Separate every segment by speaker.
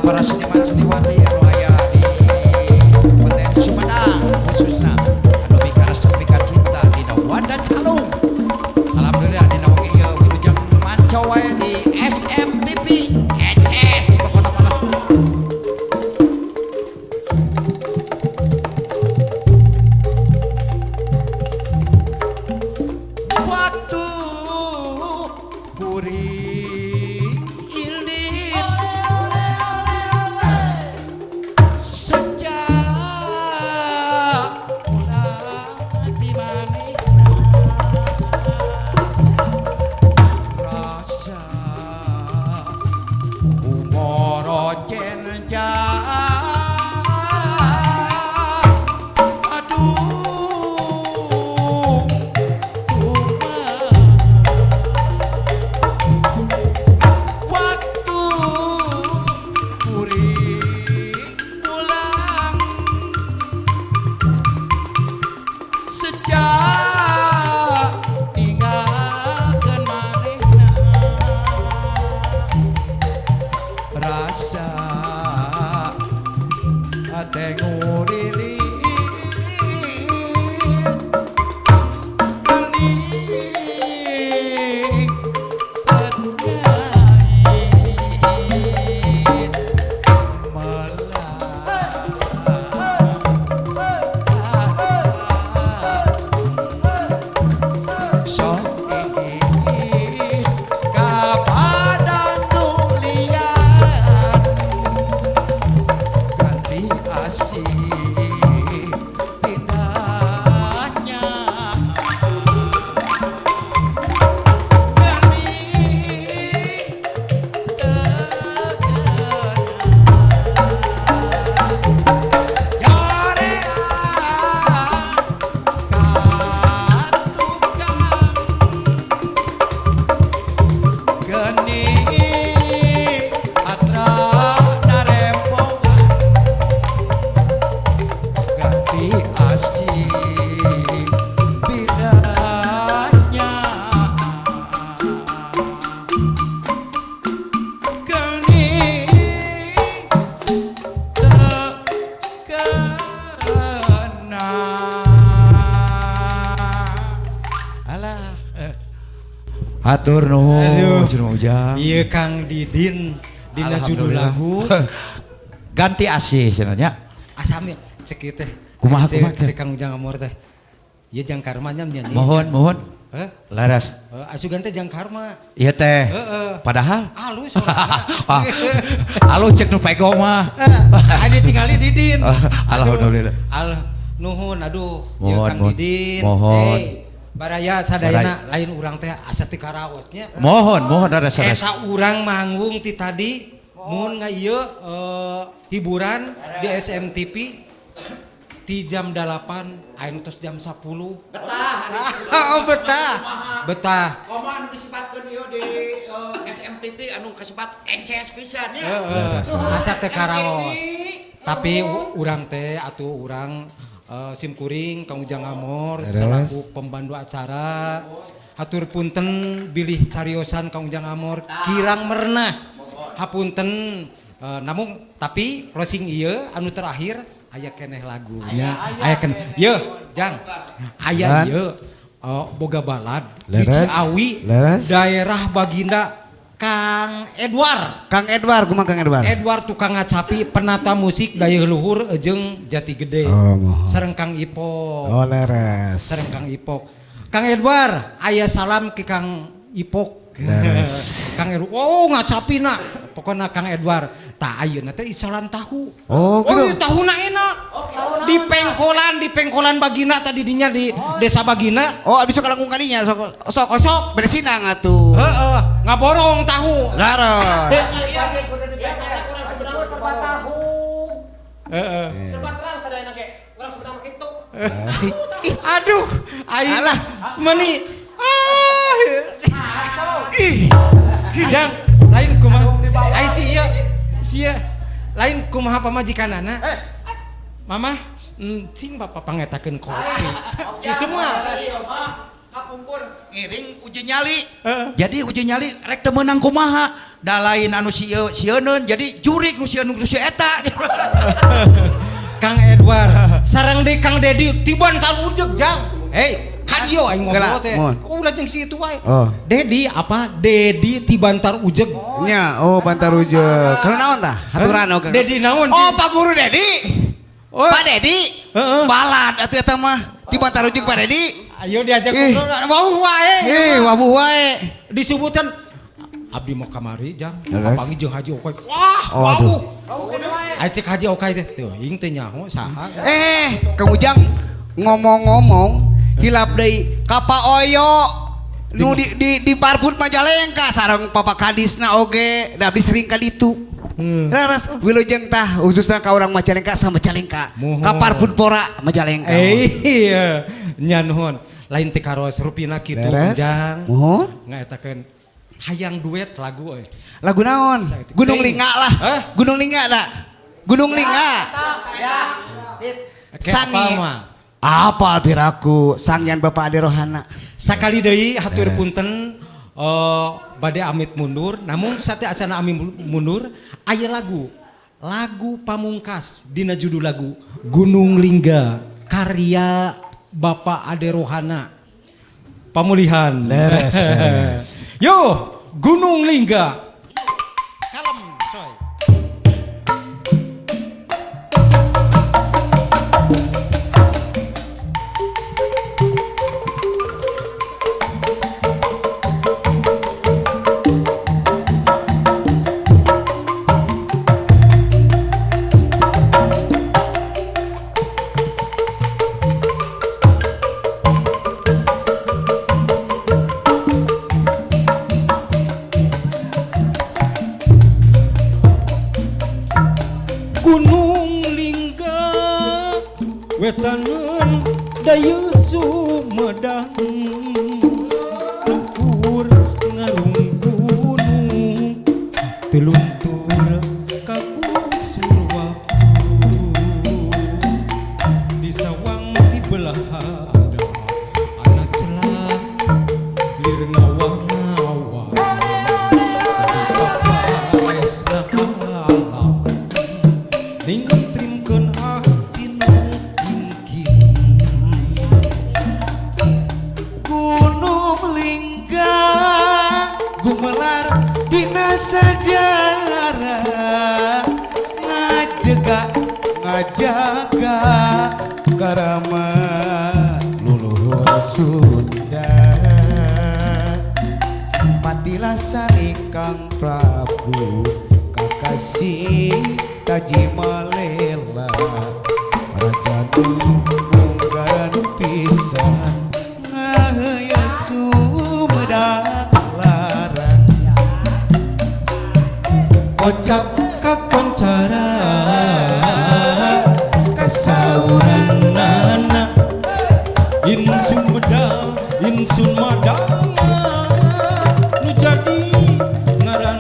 Speaker 1: Para seniman seniwati anu aya di Kabupaten Sumedang khususna anu mikaresep mikacinta dina Wanda Calung. Alhamdulillah dina wengi ieu wilujeng manco wae di SMTV Eces pokona malah. Waktu kuring ilit sejak ulah di manehna rasa kumoro cenja aduh kumaha waktu kuring pulang sejak tinggalkeun manehna rasa hate ngurilit geuning penyait melah sok iis ka padang tulian ganti asih pindahnya geuning teu nyoreang ka tukang geuning atra narempongan ganti asih pindahnya geuning teu kena. Alah, hatur nuhun
Speaker 2: Aduh.
Speaker 1: Cenah Ujang.
Speaker 2: Iya Kang Didin dina judul
Speaker 1: Alhamdulillah.
Speaker 2: lagu
Speaker 1: Ganti asih cenah nya.
Speaker 2: Asamil cek ieu teh.
Speaker 1: Kumaha,
Speaker 2: Cek-
Speaker 1: kumaha teh?
Speaker 2: Cek Kang Ujang Amor teh. Ieu jang karma nya nyanyi.
Speaker 1: Mohon mohon.
Speaker 2: Heh?
Speaker 1: Laras.
Speaker 2: Asugan teh jang karma.
Speaker 1: Iya teh.
Speaker 2: Heeh.
Speaker 1: Padahal
Speaker 2: Halus suarana.
Speaker 1: ah, alus cek nu pego mah.
Speaker 2: Adi tingali Didin.
Speaker 1: Alhamdulillah.
Speaker 2: Al nuhun aduh ieu
Speaker 1: Mohon,
Speaker 2: Kang
Speaker 1: mohon.
Speaker 2: Didin.
Speaker 1: Mohon.
Speaker 2: Hey, baraya sadayana lain urang teh asa teu karaos nya.
Speaker 1: Mohon mohon laras laras.
Speaker 2: Eta urang manggung ti tadi mun ieu hiburan di SMTV ti jam 8 aya tos jam 10.
Speaker 1: Betah.
Speaker 2: Oh betah. Betah.
Speaker 1: Komo anu disibatkeun ieu di SM MTV anu kasebat eces pisan nya.
Speaker 2: Heeh. Asa teu karaos. Tapi urang teh atuh urang sim kuring Kang Ujang Amor selaku pembantu acara hatur punten bilih cariosan Kang Ujang Amor kirang merenah. Hapunten namun tapi closing ieu anu terakhir aya keneh lagu nya. Aya keneh. Yeuh, Jang. Aya ieu boga balad di Ciawi, daerah Baginda Kang Edward.
Speaker 3: Kang Edward, kumaha Kang Edward?
Speaker 2: Edward tukang ngacapi penata musik dayeuh luhur jeung Jati Gede.
Speaker 3: Oh,
Speaker 2: sareng Kang Ipok.
Speaker 3: Oh, leres.
Speaker 2: Sareng Kang Ipok. Kang Edward, aya salam ke Kang Ipok. Kang Edward, oh ngacapi nak. Pokoknya Kang Edward, tah ayeuna teh isolan tahu.
Speaker 3: Oh, gitu.
Speaker 2: Oh, tahuna enak. Oh, di pengkolan Bagina tadi dinya di desa Bagina.
Speaker 3: Oh, abis sok langkung kadinya sok sok
Speaker 2: oh, sok
Speaker 3: bersinang atuh.
Speaker 2: Heeh, ngaborong tahu.
Speaker 3: Laros.
Speaker 4: Biasa urang Sumedang serba tahu.
Speaker 2: Heeh.
Speaker 4: Serba terang sadayana ge. Urang Sumedang mah kitu.
Speaker 2: Aduh, ayeuna meuni. Ah.
Speaker 3: Ih.
Speaker 2: Jang, lain kumaha? Ai si ieu. Lain kumaha pamajikanana? Mama, cing bapak pangetakeun kopi. Kitu mah.
Speaker 1: Kapungkur ngiring uji nyali. Jadi uji nyali rek teu meunang kumaha? Da lain anu sieun sieuneun jadi jurik nu sieun nu si eta.
Speaker 2: Kang Edward, sareng deui Kang Dedi tiban talujeg Jang. Hei, kan ieu aing ngobrol teh. Ulah jeung si itu wae.
Speaker 3: Oh.
Speaker 2: Dedi apa? Dedi ti Bantar Ujeg.
Speaker 3: Nya, oh Bantar Ujeg. Karena naon tah? Haturan oge.
Speaker 2: Dedi naon?
Speaker 3: Oh, Pak Guru Dedi.
Speaker 2: Oh.
Speaker 3: Pak Dedi.
Speaker 2: Heeh.
Speaker 3: Balad atuh eta mah. Ti Bantar Ujeg Pak Dedi.
Speaker 2: Ayo diajak ngobrol. Wawuh wae.
Speaker 3: Ih, wawuh wae.
Speaker 2: Disebutkan abdi mau kamari Jang.
Speaker 3: Terus?
Speaker 2: Apangi jeung Haji Okai. Wah,
Speaker 3: Oh,
Speaker 2: wawuh. Ai cek Haji Okai teh, teuing teh nyaho saha.
Speaker 3: Kang Ujang ngomong-ngomong hilap deui ka Pak Oyo nu di Parput Majalengka sareng Papa Kadisna oge da abdi sering ka ditu. Raras wilujeng tah khususna ka urang Majalengka sama Majalengka. Ka Parput Pora Majalengka.
Speaker 2: Iya, nya nuhun. Lain teh karos rupina kitu Ujang.
Speaker 3: Muhun.
Speaker 2: Ngaetakeun hayang duet lagu euy.
Speaker 3: Lagu naon? Gunung Lingga lah.
Speaker 2: Hah?
Speaker 3: Gunung Lingga da. Gunung Lingga.
Speaker 1: Ya, sip.
Speaker 3: Sangi. Apal piraku sangyan Bapak Ade Rohana.
Speaker 2: Sakali deui hatur punten bade amit mundur, namun sate acana amit mundur aya lagu. Lagu pamungkas dina judul lagu Gunung Lingga karya Bapak Ade Rohana. Pamulihan.
Speaker 3: Leres, leres.
Speaker 2: Yo, Gunung Lingga. Kalem, coy. Gunung Lingga wetaneun dayeuh Sumedang luhur ngarung gunung teluntur ka kusur waktu di sawang ti belahan anak celah lir ngawang-ngawang jadi papaes alam ningtrimkeun hati nu tinggi.
Speaker 3: Gunung Lingga gumelar dina sajarah ngajega ngajaga karamat luluhur Sunda patilasan ingkang Prabu kakasih Taji Malela raja nu munggaran pisan ngaheuyeut Sumedang larang
Speaker 2: kocap kakoncara kasauranana in Sumedang in Sumedang nu jadi ngaran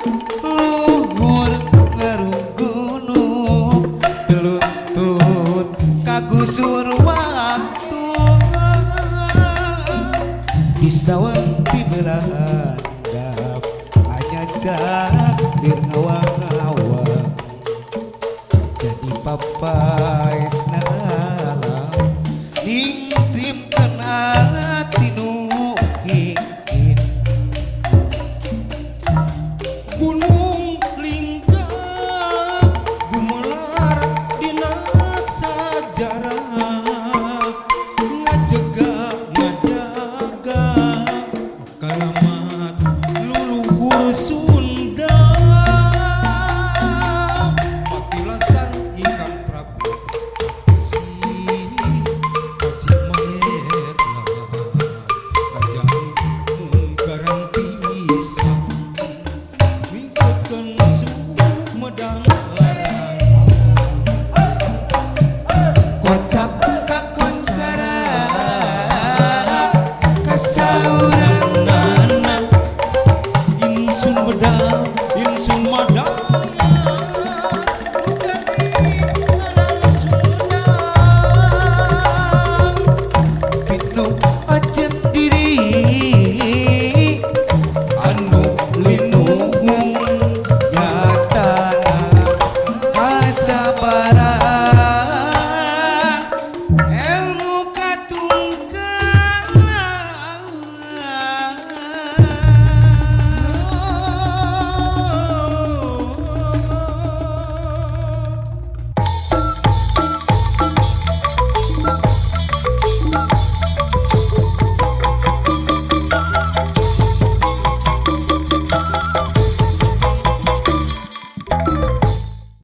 Speaker 3: Luhur ngarunggunung teluntun kagusur waktu di sawang ti belahan gap hanya lir ngawang-ngawang jadi papaesna alam ningtimkeun ati nu hingin.
Speaker 2: Gunung Lingga gumelar dina sajarah ngajega ngajaga kalamat luluhur Sunda patilasan ingkang Prabu si Haji Malela kajang munggaran pisan mingkeun Sumedang.